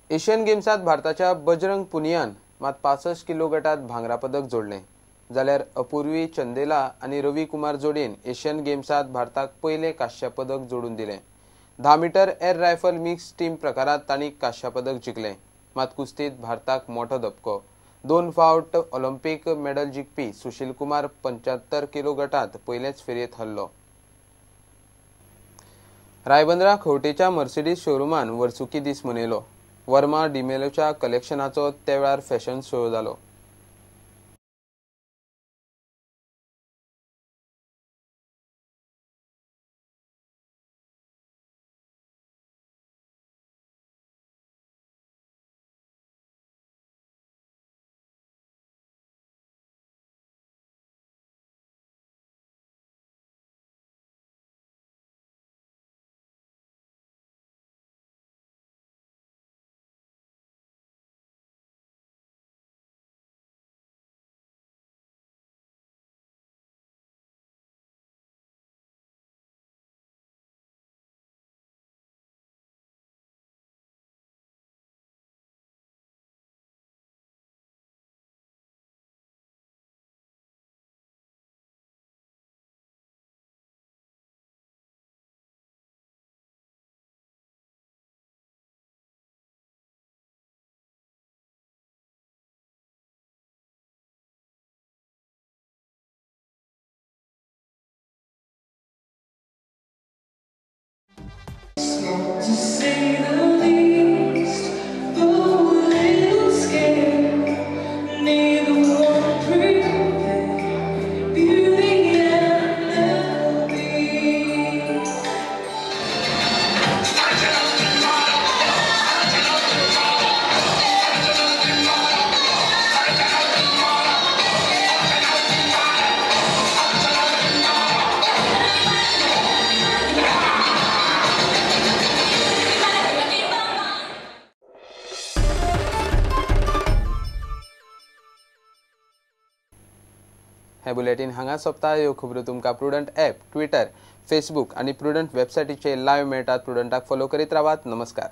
Asian गेम्सात भारताच्या बजरंग पुनियान मात 65 kilo गटात भांगरा पदक जोडलें, जाल्यार अपूर्वी चंदेला आनी रवी कुमार जोडयेन एशियन गेम्सात भारताक पयलें कांश्या पदक जोडून दिलें। 10 metre air rifle mix team प्रकारात तांणी कांश्या पदक जिखलें। मात कुस्तीत भारताक मोठो धपको। 2 फावट Olympic medal जिखपी Sushil Kumar 75 kilo गटात पयलेच फेरयेंत हरलो। रायबंदरा खवटेच्या मर्सिडीज शोरुमान वर्सुकी दीस मनयलो। वर्मा डिमेलोच्या कलेक्शनाचो त्या वेळार फॅशन शो जालो। To say the least, though a little scared, neither one prepared. Beauty and the Beast. हे बुलेटिन हांगा सोंपता। ह्यो खबरो तुमकां प्रुडंट ॲप, ट्विटर, फेसबूक आनी प्रुडंट वेबसायटीचेर लायव्ह मेळटात। प्रुडंटाक फॉलो करीत रावात। नमस्कार।